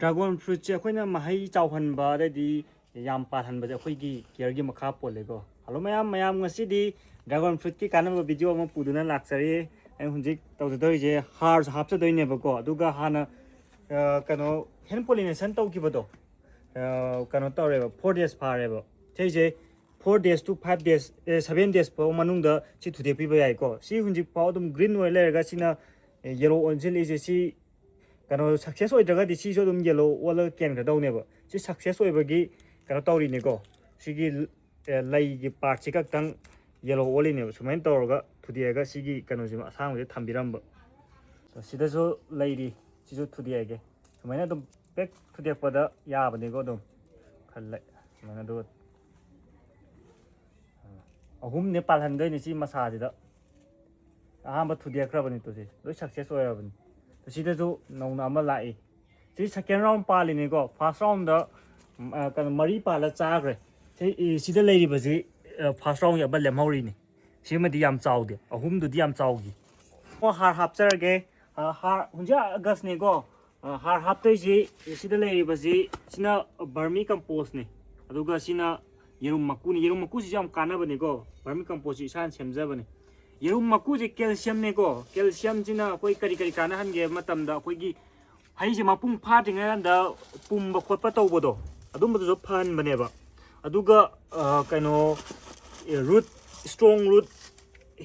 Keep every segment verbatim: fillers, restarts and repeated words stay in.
Dragon ꯐ꯭ꯔꯨꯏꯠꯁꯦ ꯑꯩꯈꯣꯏꯅ ꯃꯍꯩ ꯆꯥꯎꯍꯟꯕ ꯑꯗꯩꯗꯤ ꯌꯥꯝ ꯄꯥꯜꯍꯟꯕꯁꯦ ꯑꯩꯈꯣꯏꯒꯤ ꯀꯤꯌꯔꯒꯤ ꯃꯈꯥ ꯄꯣꯜꯂꯦꯀꯣ꯫ ꯍꯜꯂꯣ ꯃꯌꯥꯝ, ꯃꯌꯥꯝ ꯉꯁꯤꯗꯤ ꯗ꯭ꯔꯥꯒꯣꯟ ꯐ꯭ꯔꯨꯏꯠꯀꯤ ꯀꯥꯟꯅꯕ ꯚꯤꯗꯤꯑꯣ ꯑꯃ ꯄꯨꯗꯨꯅ ꯂꯥꯛꯆꯔꯤ꯫ ꯑꯩꯅ ꯍꯧꯖꯤꯛ ꯇꯧꯖꯗꯣꯔꯤꯁꯦ ꯍꯥꯔꯁꯨ ꯍꯥꯞꯆꯗꯣꯏꯅꯦꯕꯀꯣ꯫ ꯑꯗꯨꯒ ꯍꯥꯟꯅ ꯑ, ꯀꯩꯅꯣ, ꯍꯦꯟ ꯄꯣꯂꯤꯅꯦꯁꯟ ꯇꯧꯈꯤꯕꯗꯣ ꯑ, ꯀꯩꯅꯣ ꯇꯧꯔꯦꯕ, ꯐꯣꯔ ꯗꯦꯖ ꯐꯥꯔꯦꯕ꯫ ꯁꯤꯁꯦ four days to five days, seven days ꯐꯥꯎ ꯃꯅꯨꯡꯗ ꯁꯤ ꯊꯨꯗꯦꯛꯄꯤꯕ ꯌꯥꯏꯀꯣ꯫ ꯁꯤ ꯍꯧꯖꯤꯛ ꯐꯥꯎ ꯑꯗꯨꯝ ꯒ꯭ꯔꯤꯟ ꯑꯣꯏꯔ ꯂꯩꯔꯒ ꯁꯤꯅ ꯌꯦꯂꯣ ꯑꯣꯟꯁꯤꯜꯂꯛꯏꯁꯦ, ꯁꯤ ꯀꯩꯅꯣ ꯁꯛꯁꯦꯁ ꯑꯣꯏꯗ꯭ꯔꯒꯗꯤ ꯁꯤꯁꯨ ꯑꯗꯨꯝ ꯌꯦꯂꯣ ꯑꯣꯜꯂꯒ ꯀꯦꯟꯒꯗꯧꯅꯦꯕ꯫ ꯁꯤ ꯁꯛꯁꯦꯁ ꯑꯣꯏꯕꯒꯤ ꯀꯩꯅꯣ ꯇꯧꯔꯤꯅꯦꯀꯣ꯫ ꯁꯤꯒꯤ ꯑꯦ, ꯂꯩꯒꯤ ꯄꯥꯔꯠꯁꯤ ꯈꯛꯇꯪ ꯌꯦꯂꯣ ꯑꯣꯜꯂꯤꯅꯦꯕ꯫ ꯁꯨꯃꯥꯏꯅ ꯇꯧꯔꯒ ꯊꯨꯗꯦꯛꯑꯒ ꯁꯤꯒꯤ ꯀꯩꯅꯣꯁꯤꯃ ꯑꯁꯥꯡꯕꯁꯦ ꯊꯝꯕꯤꯔꯝꯕ꯫ ꯁꯤꯗꯁꯨ ꯂꯩꯔꯤ, ꯁꯤꯁꯨ ꯊꯨꯗꯦꯛꯑꯒꯦ꯫ ꯁꯨꯃꯥꯏꯅ ꯑꯗꯨꯝ ꯄꯦꯛ ꯊꯨꯗꯦꯛꯄꯗ ꯌꯥꯕꯅꯤꯀꯣ ꯑꯗꯨꯝ꯫ ꯈꯜꯂꯦ ꯁꯨꯃꯥꯏꯅ ꯑꯗꯨꯒ ꯑꯍꯨꯝꯅꯦ ꯄꯥꯜꯍꯟꯗꯣꯏꯅꯤ ꯁꯤ ꯃꯁꯥꯁꯤꯗ꯫ ꯑꯍꯥꯟꯕ ꯊꯨꯗꯦꯛꯈ꯭ꯔꯕꯅꯤ ꯇꯨꯁꯦ, ꯂꯣꯏ ꯁꯛꯁꯦꯁ ꯑꯣꯏꯔꯕꯅꯤ꯫ ꯁꯤꯗꯁꯨ ꯅꯧꯅ ꯑꯃ ꯂꯥꯛꯏ꯫ ꯁꯤ ꯁꯦꯀꯦꯟ ꯔꯥꯎꯟ ꯄꯥꯜꯂꯤꯅꯤꯀꯣ꯫ ꯐꯥꯔꯁ ꯔꯥꯎꯟꯗ ꯀꯩꯅꯣ ꯃꯔꯤ ꯄꯥꯜꯂ ꯆꯥꯈ꯭ꯔꯦ꯫ ꯁꯤ ꯁꯤꯗ ꯂꯩꯔꯤꯕꯁꯤ ꯐꯥꯔꯁ ꯔꯥꯎꯟꯒꯤ ꯑꯃ ꯂꯦꯝꯍꯧꯔꯤꯅꯤ꯫ ꯁꯤꯃꯗꯤ ꯌꯥꯝ ꯆꯥꯎꯗꯦ, ꯑꯍꯨꯝꯗꯨꯗꯤ ꯌꯥꯝ ꯆꯥꯎꯈꯤ꯫ ꯑꯣ, ꯍꯥꯔ ꯍꯥꯞꯆꯔꯒꯦ꯫ ꯑ, ꯍꯥꯔ ꯍꯧꯖꯤꯛ ꯑꯥꯒꯁꯅꯤꯀꯣ꯫ ꯑ, ꯍꯥꯔ ꯍꯥꯞꯇꯣꯏꯁꯤ ꯁꯤꯗ ꯂꯩꯔꯤꯕꯁꯤ ꯁꯤꯅ ꯕꯔꯃꯤ ꯀꯝꯄꯣꯁꯅꯤ, ꯑꯗꯨꯒ ꯁꯤꯅ ꯌꯦꯔꯨꯝ ꯃꯀꯨꯅꯤ꯫ ꯌꯦꯔꯨꯝ ꯃꯀꯨꯁꯤꯁꯨ ꯌꯥꯝ ꯀꯥꯟꯅꯕꯅꯤꯀꯣ꯫ ꯕꯔꯃꯤ ꯀꯝꯄꯣꯁꯁꯤ ꯏꯁꯥꯅ ꯁꯦꯝꯖꯕꯅꯤ꯫ ꯌꯦꯔꯨꯝ ꯃꯀꯨꯁꯦ ꯀꯦꯜꯁꯤꯌꯝꯅꯦꯀꯣ꯫ ꯀꯦꯜꯁꯤꯌꯝꯁꯤꯅ ꯑꯩꯈꯣꯏ ꯀꯔꯤ ꯀꯔꯤ ꯀꯥꯟꯅꯍꯟꯒꯦ ꯍꯥꯏꯕ ꯃꯇꯝꯗ ꯑꯩꯈꯣꯏꯒꯤ ꯍꯩꯁꯦ ꯃꯄꯨꯡ ꯐꯥꯗ꯭ꯔꯤꯉꯩ ꯀꯥꯟꯗ ꯄꯨꯝꯕ ꯈꯣꯠꯄ ꯇꯧꯕꯗꯣ, ꯑꯗꯨꯝꯕꯗꯨꯁꯨ ꯐꯍꯟꯕꯅꯦꯕ꯫ ꯑꯗꯨꯒ ꯑ, ꯀꯩꯅꯣ, ꯔꯨꯠ, ꯏꯁꯇ꯭ꯔꯣꯡ ꯔꯨꯠ,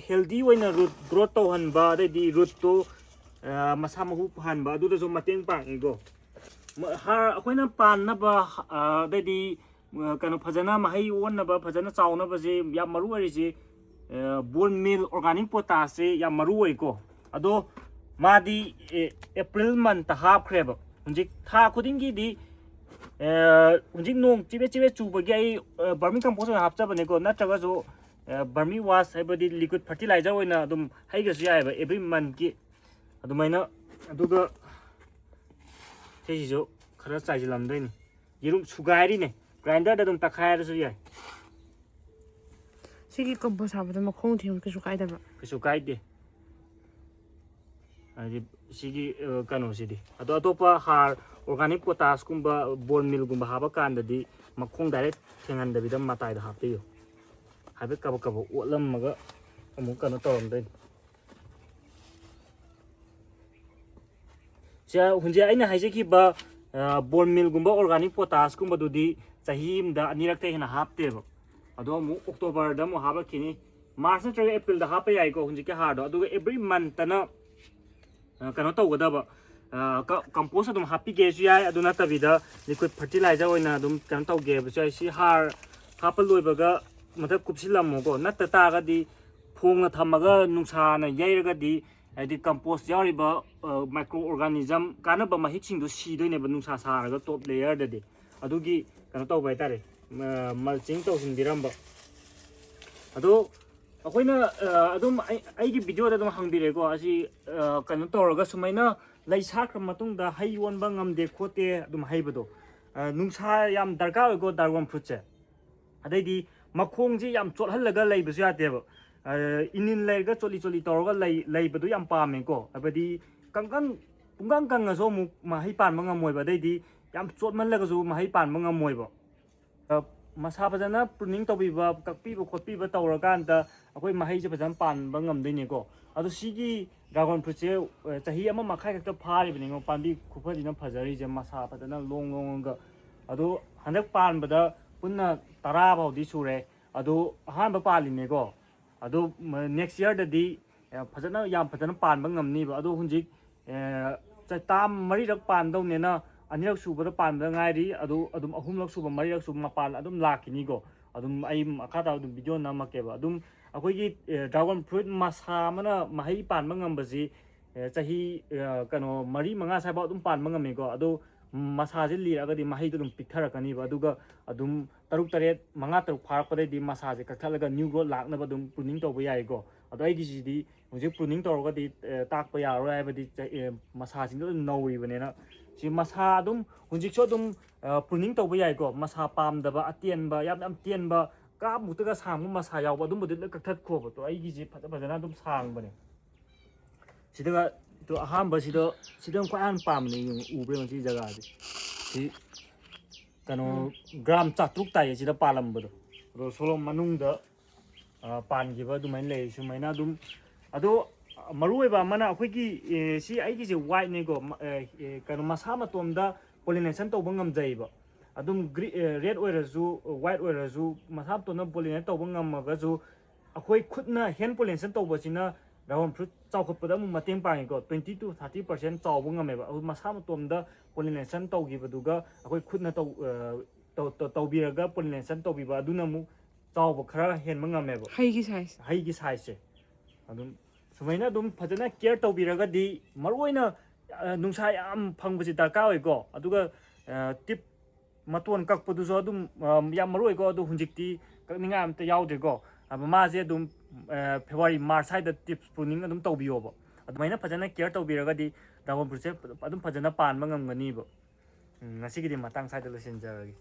ꯍꯦꯜꯗꯤ ꯑꯣꯏꯅ ꯔꯨꯠ ꯒ꯭ꯔꯣꯠ ꯇꯧꯍꯟꯕ, ꯑꯗꯩꯗꯤ ꯔꯨꯠꯇꯨ ꯑ, ꯃꯁꯥ ꯃꯍꯨ ꯐꯍꯟꯕ, ꯑꯗꯨꯗꯁꯨ ꯃꯇꯦꯡ ꯄꯥꯡꯉꯤꯀꯣ꯫ ꯃ-, ꯍꯥꯔ ꯑꯩꯈꯣꯏꯅ ꯄꯥꯟꯅꯕ ꯑ, ꯑꯗꯩꯗꯤ ꯑ, ꯀꯩꯅꯣ, ꯐꯖꯅ ꯃꯍꯩ ꯑꯣꯟꯅꯕ, ꯐꯖꯅ ꯆꯥꯎꯅꯕꯁꯦ ꯌꯥꯝ ꯃꯔꯨ ꯑꯣꯏꯔꯤꯁꯦ ꯕꯣꯟ ꯃꯤꯜ ꯑꯣꯔꯒꯥꯅꯤꯛ ꯄꯣꯇꯥꯁꯁꯦ ꯌꯥꯝ ꯃꯔꯨ ꯑꯣꯏꯀꯣ꯫ ꯑꯗꯣ ꯃꯥꯗꯤ ꯑꯦ, ꯑꯦꯄ꯭ꯔꯤꯜ ꯃꯟꯠꯇ ꯍꯥꯞꯈ꯭ꯔꯦꯕ꯫ ꯍꯧꯖꯤꯛ ꯊꯥ ꯈꯨꯗꯤꯡꯒꯤꯗꯤ ꯑꯦ, ꯍꯧꯖꯤꯛ ꯅꯣꯡ ꯆꯤꯕꯦꯠ ꯆꯤꯕꯦꯠ ꯆꯨꯕꯒꯤ ꯑꯩ ꯕꯔꯃꯤ ꯀꯝꯄꯣꯁ ꯑꯣꯏꯅ ꯍꯥꯞꯆꯕꯅꯤꯀꯣ꯫ ꯅꯠꯇ꯭ꯔꯒꯁꯨ ꯕꯔꯃꯤ ꯋꯥꯁ ꯍꯥꯏꯕꯗꯤ ꯂꯤꯀ꯭ꯋꯤꯠ ꯐꯔꯇꯤꯂꯥꯏꯖꯔ ꯑꯣꯏꯅ ꯑꯗꯨꯝ ꯍꯩꯒ꯭ꯔꯁꯨ ꯌꯥꯏꯑꯕ ꯑꯦꯕ꯭ꯔꯤ ꯃꯟꯠꯀꯤ꯫ ꯑꯗꯨꯃꯥꯏꯅ꯫ ꯑꯗꯨꯒ ꯁꯤꯁꯤꯁꯨ ꯈꯔ ꯆꯥꯏꯁꯤꯜꯂꯝꯗꯣꯏꯅꯤ꯫ ꯌꯦꯔꯨꯝ ꯁꯨꯒꯥꯏꯔꯤꯅꯦ꯫ ꯒ꯭ꯔꯥꯏꯟꯗꯔꯗ ꯑꯗꯨꯝ ꯇꯛꯈꯥꯏꯔꯁꯨ ꯌꯥꯏ꯫ ꯁꯤꯒꯤ ꯀꯝꯄꯣꯁ ꯍꯥꯞꯄꯗ ꯃꯈꯣꯡ ꯊꯦꯡꯕ ꯀꯩꯁꯨ ꯀꯥꯏꯗꯕ꯭ꯔꯥ? ꯀꯩꯁꯨ ꯀꯥꯏꯗꯦ꯫ ꯍꯥꯏꯗꯤ ꯁꯤꯒꯤ ꯑ, ꯀꯩꯅꯣꯁꯤꯗꯤ꯫ ꯑꯗꯣ ꯑꯇꯣꯞꯄ ꯍꯥꯔ ꯑꯣꯔꯒꯥꯅꯤꯛ ꯄꯣꯇꯥꯁꯀꯨꯝꯕ ꯕꯣꯟ ꯃꯤꯜꯒꯨꯝꯕ ꯍꯥꯞꯄ ꯀꯥꯟꯗꯗꯤ ꯃꯈꯣꯡ ꯗꯥꯏꯔꯦꯛ ꯊꯦꯡꯍꯟꯗꯕꯤꯗ ꯃꯇꯥꯏꯗ ꯍꯥꯞꯄꯤꯌꯨ꯫ ꯍꯥꯏꯐꯦꯠ ꯀꯕꯛ ꯀꯕꯛ ꯑꯣꯠꯂꯝꯃꯒ ꯑꯃꯨꯛ ꯀꯩꯅꯣ ꯇꯧꯔꯝꯗꯣꯏꯅꯤ꯫ ꯁꯦ ꯍꯧꯖꯤꯛ ꯑꯩꯅ ꯍꯥꯏꯖꯈꯤꯕ ꯕꯣꯟ ꯃꯤꯜꯒꯨꯝꯕ ꯑꯣꯔꯒꯥꯅꯤꯛ ꯄꯣꯇꯥꯁꯀꯨꯝꯕꯗꯨꯗꯤ ꯆꯍꯤ ꯑꯃꯗ ꯑꯅꯤꯔꯛꯇ ꯍꯦꯟꯅ ꯍꯥꯞꯇꯦꯕ꯫ ꯑꯗꯣ ꯑꯃꯨꯛ ꯑꯣꯛꯇꯣꯕꯔꯗ ꯑꯃꯨꯛ ꯍꯥꯞꯂꯛꯈꯤꯅꯤ꯫ ꯃꯥꯔꯆ ꯅꯠꯇ꯭ꯔꯒ ꯑꯦꯄ꯭ꯔꯤꯜꯗ ꯍꯥꯞꯄ ꯌꯥꯏꯀꯣ ꯍꯧꯖꯤꯛꯀꯤ ꯍꯥꯔꯗꯣ꯫ ꯑꯗꯨꯒ ꯑꯦꯕ꯭ꯔꯤ ꯃꯟꯇꯅ ꯀꯩꯅꯣ ꯇꯧꯒꯗꯕ, ꯀꯝꯄꯣꯁ ꯑꯗꯨꯝ ꯍꯥꯞꯄꯤꯒꯦꯁꯨ ꯌꯥꯏ꯫ ꯑꯗꯨ ꯅꯠꯇꯕꯤꯗ ꯂꯤꯀ꯭ꯋꯤꯠ ꯐꯔꯇꯤꯂꯥꯏꯖꯔ ꯑꯣꯏꯅ ꯑꯗꯨꯝ ꯀꯩꯅꯣ ꯇꯧꯒꯦ ꯍꯥꯏꯕꯁꯨ ꯌꯥꯏ꯫ ꯁꯤ ꯍꯥꯔ ꯍꯥꯞꯄ ꯂꯣꯏꯕꯒ ꯃꯊꯛ ꯀꯨꯞꯁꯤꯜꯂꯝꯃꯣꯀꯣ꯫ ꯅꯠꯇ ꯇꯥꯔꯒꯗꯤ ꯐꯣꯡꯅ ꯊꯝꯃꯒ ꯅꯨꯡꯁꯥꯅ ꯌꯩꯔꯒꯗꯤ, ꯍꯥꯏꯗꯤ ꯀꯝꯄꯣꯁ ꯌꯥꯎꯔꯤꯕ ꯃꯥꯏꯀ꯭ꯔꯣ ꯑꯣꯔꯒꯥꯅꯤꯖꯝ ꯀꯥꯟꯅꯕ ꯃꯍꯤꯛꯁꯤꯡꯗꯣ ꯁꯤꯗꯣꯏꯅꯦꯕ ꯅꯨꯡꯁꯥ ꯁꯥꯔꯒ ꯇꯣꯞ ꯂꯦꯌꯔꯗꯗꯤ꯫ ꯑꯗꯨꯒꯤ ꯀꯩꯅꯣ ꯇꯧꯕ ꯍꯥꯏꯇꯥꯔꯦ, ꯃꯜꯆꯤꯡ ꯇꯧꯁꯤꯟꯕꯤꯔꯝꯕ꯫ ꯑꯗꯣ ꯑꯩꯈꯣꯏꯅ ꯑꯗꯨꯝ ꯑꯩꯒꯤ ꯚꯤꯗꯤꯑꯣꯗ ꯑꯗꯨꯝ ꯍꯪꯕꯤꯔꯦꯀꯣ꯫ ꯑꯁꯤ ꯀꯩꯅꯣ ꯇꯧꯔꯒ ꯁꯨꯃꯥꯏꯅ ꯂꯩ ꯁꯥꯠꯈ꯭ꯔ ꯃꯇꯨꯡꯗ ꯍꯩ ꯑꯣꯟꯕ ꯉꯝꯗꯦ ꯈꯣꯠꯇꯦ ꯑꯗꯨꯝ ꯍꯩꯕꯗꯣ, ꯅꯨꯡꯁꯥ ꯌꯥꯝ ꯗꯔꯀꯥꯔ ꯑꯣꯏꯀꯣ ꯗ꯭ꯔꯥꯒꯣꯟ ꯐ꯭ꯔꯨꯠꯁꯦ꯫ ꯑꯗꯩꯗꯤ ꯃꯈꯣꯡꯁꯤ ꯌꯥꯝ ꯆꯣꯠꯍꯜꯂꯒ ꯂꯩꯕꯁꯨ ꯌꯥꯗꯦꯕ꯫ ꯏꯅꯤꯟ ꯂꯩꯔꯒ ꯆꯣꯠꯂꯤ ꯆꯣꯠꯂꯤ ꯇꯧꯔꯒ ꯂꯩ ꯂꯩꯕꯗꯨ ꯌꯥꯝ ꯄꯥꯝꯃꯦꯀꯣ꯫ ꯍꯥꯏꯕꯗꯤ ꯀꯪꯀꯪ ꯄꯨꯡꯀꯪ ꯀꯪꯉꯁꯨ ꯑꯃꯨꯛ ꯃꯍꯩ ꯄꯥꯟꯕ ꯉꯝꯃꯣꯏꯕ꯫ ꯑꯗꯩꯗꯤ ꯌꯥꯝ ꯆꯣꯠꯃꯜꯂꯒꯁꯨ ꯃꯍꯩ ꯄꯥꯟꯕ ꯉꯝꯃꯣꯏꯕ꯫ ꯃꯁꯥ ꯐꯖꯅ ꯄ꯭ꯔꯨꯅꯤꯡ ꯇꯧꯕꯤꯕ, ꯀꯛꯄꯤꯕ ꯈꯣꯠꯄꯤꯕ ꯇꯧꯔꯀꯥꯟꯗ ꯑꯩꯈꯣꯏ ꯃꯍꯩꯁꯦ ꯐꯖꯅ ꯄꯥꯟꯕ ꯉꯝꯗꯣꯏꯅꯦꯀꯣ꯫ ꯑꯗꯣ ꯁꯤꯒꯤ ꯗ꯭ꯔꯥꯒꯣꯟ ꯐ꯭ꯔꯨꯠꯁꯦ ꯆꯍꯤ ꯑꯃ ꯃꯈꯥꯏ ꯈꯛꯇ ꯐꯥꯔꯤꯕꯅꯤꯉꯣ꯫ ꯄꯥꯝꯕꯤ ꯈꯨꯐꯗꯤꯅ ꯐꯖꯔꯤꯁꯦ, ꯃꯁꯥ ꯐꯖꯅ ꯂꯣꯡ ꯂꯣꯡꯉꯒ꯫ ꯑꯗꯣ ꯍꯟꯗꯛ ꯄꯥꯟꯕꯗ ꯄꯨꯟꯅ ꯇꯔꯥ ꯐꯥꯎꯗꯤ ꯁꯨꯔꯦ꯫ ꯑꯗꯣ ꯑꯍꯥꯟꯕ ꯄꯥꯜꯂꯤꯅꯦꯀꯣ꯫ ꯑꯗꯣ ꯅꯦꯛꯁ ꯌꯔꯗꯗꯤ ꯐꯖꯅ, ꯌꯥꯝ ꯐꯖꯅ ꯄꯥꯟꯕ ꯉꯝꯅꯤꯕ꯫ ꯑꯗꯣ ꯍꯧꯖꯤꯛ ꯆꯩꯇꯥꯝ ꯃꯔꯤꯔꯛ ꯄꯥꯟꯗꯧꯅꯦꯅ, ꯑꯅꯤꯔꯛ ꯁꯨꯕꯗ ꯄꯥꯟꯕꯗ ꯉꯥꯏꯔꯤ꯫ ꯑꯗꯨ ꯑꯗꯨꯝ ꯑꯍꯨꯝꯂꯛ ꯁꯨꯕ, ꯃꯔꯤꯔꯛ ꯁꯨꯕ ꯃꯄꯥꯟ ꯑꯗꯨꯝ ꯂꯥꯛꯈꯤꯅꯤꯀꯣ꯫ ꯑꯗꯨꯝ ꯑꯩ ꯃꯈꯥ ꯇꯥꯕ ꯑꯗꯨꯝ ꯚꯤꯗꯤꯑꯣ ꯅꯝꯃꯛꯀꯦꯕ꯫ ꯑꯗꯨꯝ ꯑꯩꯈꯣꯏꯒꯤ ꯗ꯭ꯔꯥꯒꯣꯟ ꯐ꯭ꯔꯨꯏꯠ ꯃꯁꯥ ꯑꯃꯅ ꯃꯍꯩ ꯄꯥꯟꯕ ꯉꯝꯕꯁꯤ ꯆꯍꯤ ꯀꯩꯅꯣ ꯃꯔꯤ ꯃꯉꯥ ꯁ꯭ꯋꯥꯏꯐꯥꯎ ꯑꯗꯨꯝ ꯄꯥꯟꯕ ꯉꯝꯃꯤꯀꯣ꯫ ꯑꯗꯣ ꯃꯁꯥꯁꯦ ꯂꯤꯔꯛꯑꯒꯗꯤ ꯃꯍꯩꯗꯣ ꯑꯗꯨꯝ ꯄꯤꯛꯊꯔꯛꯀꯅꯤꯕ꯫ ꯑꯗꯨꯒ ꯑꯗꯨꯝ ꯇꯔꯨꯛ ꯇꯔꯦꯠ, ꯃꯉꯥ ꯇꯔꯨꯛ ꯐꯥꯔꯛꯄꯗꯩꯗꯤ ꯃꯁꯥꯁꯦ ꯀꯛꯊꯠꯂꯒ ꯅ꯭ꯌꯨ ꯒ꯭ꯔꯣꯠ ꯂꯥꯛꯅꯕ ꯑꯗꯨꯝ ꯄ꯭ꯔꯨꯅꯤꯡ ꯇꯧꯕ ꯌꯥꯏꯀꯣ꯫ ꯑꯗꯣ ꯑꯩꯒꯤꯁꯤꯗꯤ ꯍꯧꯖꯤꯛ ꯄ꯭ꯔꯨꯅꯤꯡ ꯇꯧꯔꯒꯗꯤ ꯇꯥꯛꯄ ꯌꯥꯔꯔꯣꯏ, ꯍꯥꯏꯕꯗꯤ ꯃꯁꯥꯁꯤꯡꯗꯣ ꯑꯗꯨꯝ ꯅꯧꯔꯤꯕꯅꯤꯅ꯫ ꯁꯤ ꯃꯁꯥ ꯑꯗꯨꯝ ꯍꯧꯖꯤꯛꯁꯨ ꯑꯗꯨꯝ ꯄ꯭ꯔꯨꯅꯤꯡ ꯇꯧꯕ ꯌꯥꯏꯀꯣ꯫ ꯃꯁꯥ ꯄꯥꯝꯗꯕ, ꯑꯇꯦꯟꯕ, ꯌꯥꯝ ꯌꯥꯝ ꯇꯦꯟꯕ, ꯀꯥꯞꯃꯨꯛꯇꯒ ꯁꯥꯡꯕ ꯃꯁꯥ ꯌꯥꯎꯕ ꯑꯗꯨꯝꯕꯗꯤ ꯂꯣꯏ ꯀꯛꯊꯠꯈꯣꯕ꯫ ꯇꯣ ꯑꯩꯒꯤꯁꯤ ꯐꯖ ꯐꯖꯅ ꯑꯗꯨꯝ ꯁꯥꯡꯕꯅꯦ꯫ ꯁꯤꯗꯒ ꯑꯗꯣ ꯑꯍꯥꯟꯕꯁꯤꯗ, ꯁꯤꯗ ꯈ꯭ꯋꯥꯏ ꯍꯥꯟꯅ ꯄꯥꯝꯕꯅꯦ꯫ ꯌꯦꯡꯉꯨ, ꯎꯕ꯭ꯔꯥ ꯌꯦꯡꯉꯨ ꯁꯤ ꯖꯒꯥꯁꯦ꯫ ꯁꯤ ꯀꯩꯅꯣ, ꯎꯝ꯫ ꯒ꯭ꯔꯥꯝ ꯆꯥꯇ꯭ꯔꯨꯛ ꯇꯥꯏꯌꯦ ꯁꯤꯗ ꯄꯥꯜꯂꯝꯕꯗꯣ꯫ ꯑꯗꯣ ꯁꯣꯂꯣꯝ ꯃꯅꯨꯡꯗ, ꯑ, ꯄꯥꯟꯈꯤꯕ ꯑꯗꯨꯃꯥꯏꯅ ꯂꯩ꯫ ꯁꯨꯃꯥꯏꯅ ꯑꯗꯨꯝ, ꯑꯗꯣ ꯃꯔꯨ ꯑꯣꯏꯕ ꯑꯃꯅ ꯑꯩꯈꯣꯏꯒꯤ, ꯑꯦ, ꯁꯤ ꯑꯩꯒꯤꯁꯦ whiteꯅꯦꯀꯣ, ꯃ-, ꯑꯦ, ꯑꯦ, ꯀꯩꯅꯣ, ꯃꯁꯥ ꯃꯇꯣꯝꯗ pollination ꯇꯧꯕ ꯉꯝꯖꯩꯕ꯫ ꯑꯗꯨꯝ ꯒ꯭ꯔꯤ-, ꯑꯦ, red ꯑꯣꯏꯔꯁꯨ, white ꯑꯣꯏꯔꯁꯨ, ꯃꯁꯥ ꯃꯇꯣꯝꯗ pollinate ꯇꯧꯕ ꯉꯝꯃꯒꯁꯨ, ꯑꯩꯈꯣꯏ ꯈꯨꯠꯅ hand pollination ꯇꯧꯕꯁꯤꯅ dragon fruit ꯆꯥꯎꯈꯠꯄꯗ ꯑꯃꯨꯛ ꯃꯇꯦꯡ ꯄꯥꯡꯉꯤꯀꯣ꯫ Twenty to thirty percent ꯆꯥꯎꯕ ꯉꯝꯃꯦꯕ꯫ ꯑꯗꯨ ꯃꯁꯥ ꯃꯇꯣꯝꯗ pollination ꯇꯧꯈꯤꯕꯗꯨꯒ ꯑꯩꯈꯣꯏ ꯈꯨꯠꯅ ꯇꯧ-, ꯑ, ꯇꯧ-, ꯇꯧ-, ꯇꯧꯕꯤꯔꯒ pollination ꯇꯧꯕꯤꯕ ꯑꯗꯨꯅ ꯑꯃꯨꯛ ꯆꯥꯎꯕ ꯈꯔ ꯍꯦꯟꯕ ꯉꯝꯃꯦꯕ꯫ ꯍꯩꯒꯤ size꯫ ꯍꯩꯒꯤ sizeꯁꯦ꯫ ꯑꯗꯨꯝ ꯁꯨꯃꯥꯏꯅ ꯑꯗꯨꯝ ꯐꯖꯅ care ꯇꯧꯕꯤꯔꯒꯗꯤ, ꯃꯔꯨꯑꯣꯏꯅ, ꯑ, ꯅꯨꯡꯁꯥ ꯌꯥꯝ ꯐꯪꯕꯁꯤ ꯗꯔꯀꯥꯔ ꯑꯣꯏꯀꯣ꯫ ꯑꯗꯨꯒ, ꯑ, tip ꯃꯇꯣꯟ ꯀꯛꯄꯗꯨꯁꯨ ꯑꯗꯨꯝ, ꯑ, ꯌꯥꯝ ꯃꯔꯨ ꯑꯣꯏꯀꯣ꯫ ꯑꯗꯣ ꯍꯧꯖꯤꯛꯇꯤ ꯀꯛꯅꯤꯡꯉꯥꯏ ꯑꯝꯇ ꯌꯥꯎꯗ꯭ꯔꯦꯀꯣ꯫ ꯑꯗꯣ ꯃꯥꯁꯦ ꯑꯗꯨꯝ, ꯑ, February March ꯁ꯭ꯋꯥꯏꯗ tip pruning ꯑꯗꯨꯝ ꯇꯧꯕꯤꯌꯣꯕ꯫ ꯑꯗꯨꯃꯥꯏꯅ ꯐꯖꯅ care ꯇꯧꯕꯤꯔꯒꯗꯤ dragon fruitꯁꯦ ꯑꯗꯨꯝ ꯐꯖꯅ ꯄꯥꯟꯕ ꯉꯝꯒꯅꯤꯕ꯫ ꯎꯝ, ꯉꯁꯤꯒꯤꯗꯤ ꯃꯇꯥꯡ ꯁ꯭ꯋꯥꯏꯗ ꯂꯣꯏꯁꯤꯟꯖꯔꯒꯦ꯫